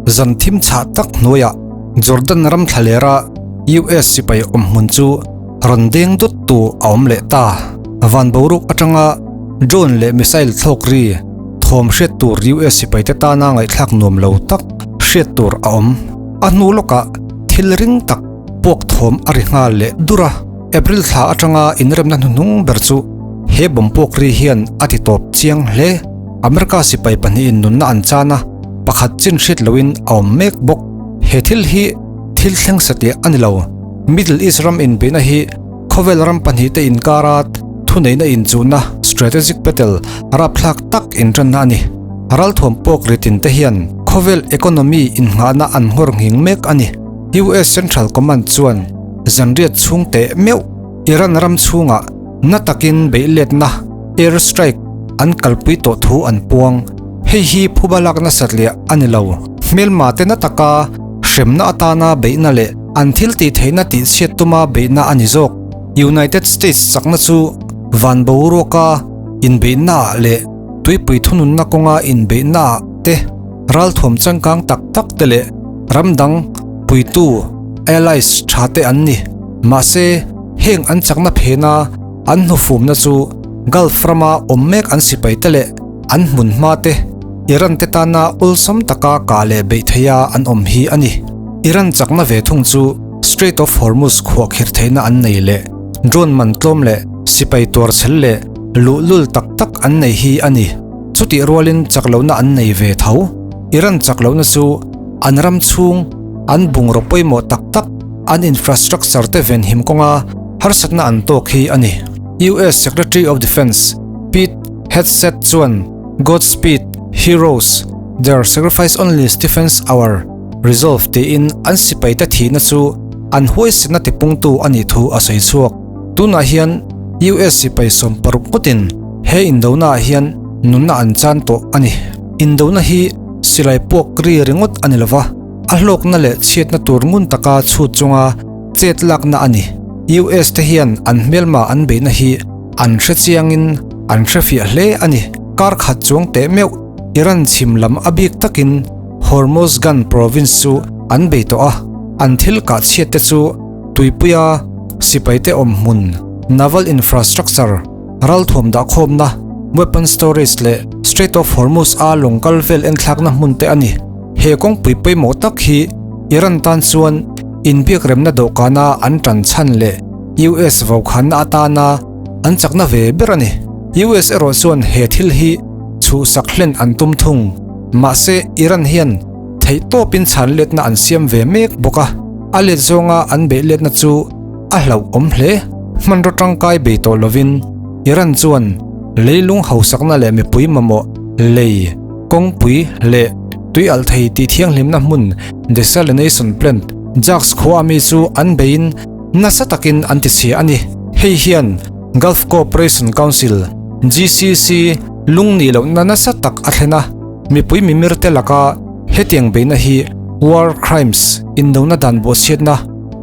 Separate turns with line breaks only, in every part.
Zan thim chhah tak hnuaiah Jordan ram thlalera US sipai awm hmun chu rawn deng dawt tu a awm leh ta. Van boruak atanga drone leh missile thlawk ri thawm hriat tur US sipaite tana ngaihthlak nuam lo tak hriat tur a awm. A hnu lawkah thil ring tak puak thawm a ri nghal leh dur a. April thla atanga inremna hnuhnung ber chu he bomb puak ri hian a ti tawp chiang hle. America sipai pahnihin nunna an chan a, pakhat chin hriat loin a awm mek bawk. He thil hi thil thleng satliah a ni lo. Middle East ram inbeihna hi khawvel ram pahnihte inkara thuneihna inchuhna, strategic battle, rapthlak tak intanna a ni. Ralthuam pawk ritin te hian khawvel economy innghahna an nghawr nghing mek a ni. US Central Command chuan zanriat chhung teh meuh Iran ram chhungah na takin beihletna, air strike, an kalpui tawh thu an puang. Hei hi phuba lak nasat leh a ni lo. Hmelma te na taka hremna atana beihna leh an thil tih theihna tihchhiat tuma beihna a ni zawk. United States chakna chu van boruaka inbeihnaah leh tuipui thununna kawnga inbeihnaah te ralthuam changkang tak tak te leh ram dang puitu, allies, tha te an ni. Mahse, heng an chakna phena an hnufumna chu Gulf rama awm mek an sipaite leh an hmunhma te Iran te tana awlsam taka kah leh beih theia an awm hi a ni. Iran chakna ve thung chu Strait of Hormuz khuahkhirh theihna an nei leh drone man tlawm leh sipai tuarchhel leh luhlul tak tak an nei hi a ni. Chutih rualin chak lohna an nei ve tho. Iran chak lohna chu an ram chhung an bungraw pawimawh tak tak an infrastructure te venhim kawnga harsatna an tawk hi a ni. US Secretary of Defence Pete Hegseth chuan Godspeed, Heroes, Their sacrifice only stiffens our resolve tiin an sipaite thihna chu an huaisatna tipungtu a nih thu a sawi chhuak. Tunah hian US sipai 60 ngawtin he indonaah hian nunna an chan tawh a ni. Indona hi silai puak ri ringawt a ni lova, a hlawkna leh chhiatna tur ngun taka chhut chunga chet lakna a ni. US te hian an hmelma an beihna hi an hre chiangin an hre fiah hle a ni. Kar khat chuang teh meuh Iran chhim lam a bik takin Hormozgan province chu an bei tawh a, an thil kah chhiat te chu tuipuia sipaite awm hmun, naval infrastructure, ralthuam dahkhawmna, weapon storage leh Strait of Hormuz a lawng kal vel enthlakna hmun te a ni. He kawngpui pawimawh tak hi Iran tan chuan inbiakremna dawhkana an tan chhan leh US vokhanna atana an chakna ve ber a ni. US erawh chuan he thil hi chhuhsak hlen an tum thung. Mahse, Iran hian theihtawpin chhan letna an siam ve mek bawk a, a let zawnga an beih letna chu a hlauhawm hle. Hmanraw tangkai bei tawh lovin Iran chuan leilung hausakna leh mipui mamawh lei, kawngpui leh tui alh thei tih thianghlimna hmun desalination plant Jacks khua ami chu an beiin nasa takin an ti chhia a ni. Hei hian Gulf Cooperation Council, GCC, lung nih lohna nasa tak a thlen a, mipui mimir te laka hetiang beihna hi war crimes, indona dan bawhchhiatna,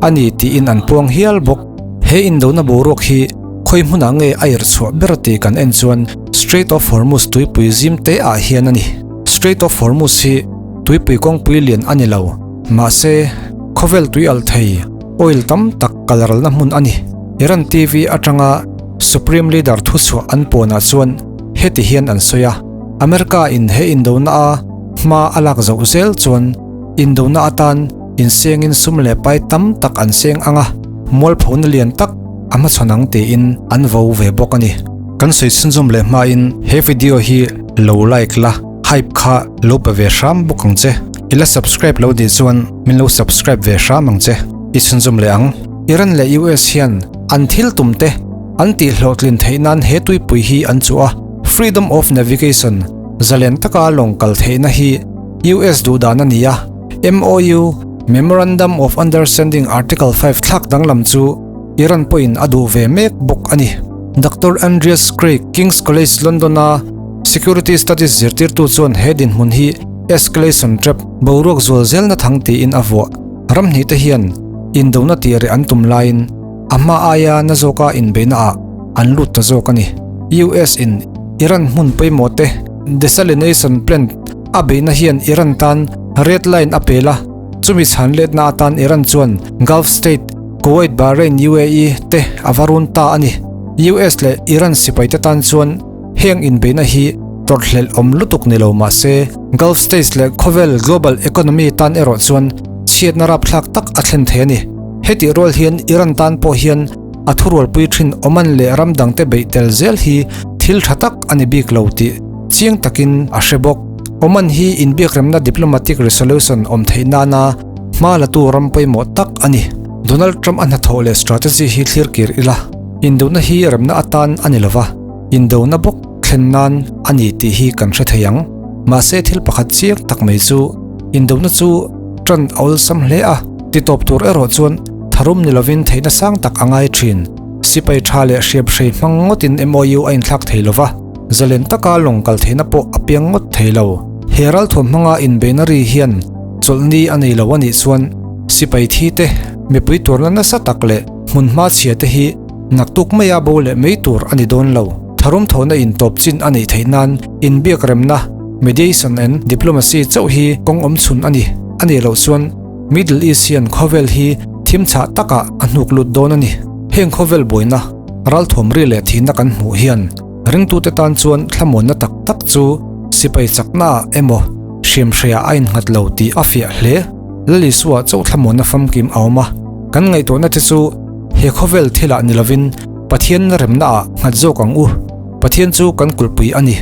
a ni tiin an puang hial bawk. He indona boruak hi khawi hmunah nge a irhchhuah ber tih kan en chuan Strait of Hormuz tuipui zim te ah hian a ni. Strait of Hormuz hi tuipui kawngpui lian a ni lo, mahse khawvel tui alh thei, oil tam tak kalralna hmun a ni. Iran TV atanga Supreme Leader thuchhuah an puanah chuan heti hian an sawi a, America in he indona a hma a lak zoh zel chuan indona atan insengin sum leh pai tam tak an seng ang a, mualphona lian tak a hmachhawn ang tiin an vo ve bawk a ni. Kan sawi chhunzawm leh hmain he video hi lo like la, hype kha lo pe ve hram bawk ang che. I la subscribe lo nih chuan min lo subscribe ve hram ang che. I chhunzawm leh ang. Iran leh US hian an thil tum te an tih hlawhtlin theih nan he tuipui hi an chuh a, Freedom of Navigation, zalen taka lawng kal theihna hi US duh dan a ni a, MOU, Memorandum of Understanding Article 5 thlak danglam chu Iran pawhin a duh ve mek bawk a ni. Doctor Andreas Craig, King's College London-a Security Studies zirtirtu chuan he dinhmun hi escalation trap, boruak zual zelna thang tiin a vuah. Ramhnih te hian indona tih reh an tum laiin a hma aia na zawka inbeihna ah an lut ta zawk a ni. US in Iran hmun pawimawh te desalination plant a beihna hian Iran tan. Red line a pel a, chumi chhan letna atan Iran chuan Gulf state, Kuwait, Bahrain, UAE te a va run ta a ni. US leh Iran sipaite tan chuan heng inbeihna hi tawrhhlelh awm lutuk ni lo mah se, Gulf states leh khawvel global economy tan erawh chuan chhiatna rapthlak tak a thlen thei a ni. Hetih rual hian Iran tan pawh hian a thurualpui thin Oman leh ram dangte beih tel zel hi thil tha tak a ni bik lo tih chiang takin a hre bawk. Oman hi inbiakremna diplomatic resolution awm theih nana hma latu ram pawimawh tak a ni. Donald Trump a hnathawh leh strategy hi thlir kir ila, indona hi remna atan a ni lova, indona bawk thlen nan a ni tih hi kan hre thei ang. Mahse thil pakhat chiang tak mai chu indona chu tan a awlsam hle a, titawp tur erawh chuan tharum ni lovin theihna sang tak a ngai thin. Sipai tha leh hriam hrei hmang ngawtin MOU a inthlak thei lova, zalen taka lawng kal theihna pawh a piang ngawt thei lo. He ralthuam hmanga inbeihna ri hian chawlhni a nei lo a nih chuan sipai thi te, mipui tuarna nasa tak leh hmunhma chhia te hi naktuk maia bo leh mai tur a ni dawn lo. Tharum thawhna intawp chin a neih theih nan inbiakremna, mediation and diplomacy, chauh hi kawng awm chhun a ni. A nih loh chuan Middle East hian khawvel hi thim chhah takah a hnuk lut dawn a ni. Heng khawvel buaina, ralthuam ri leh thihna kan hmuh hian ringtute tan chuan thlamuanna tak tak chu sipai chaknaah emaw hriamhreiah a innghat lo tih a fiah hle. Lal Isua chauh thlamuanna famkim a awm a, kan ngaihtuahna te chu he khawvel thilah ni lovin Pathian remnaah nghat zawk ang u. Pathian chu kan kulhpui a ni.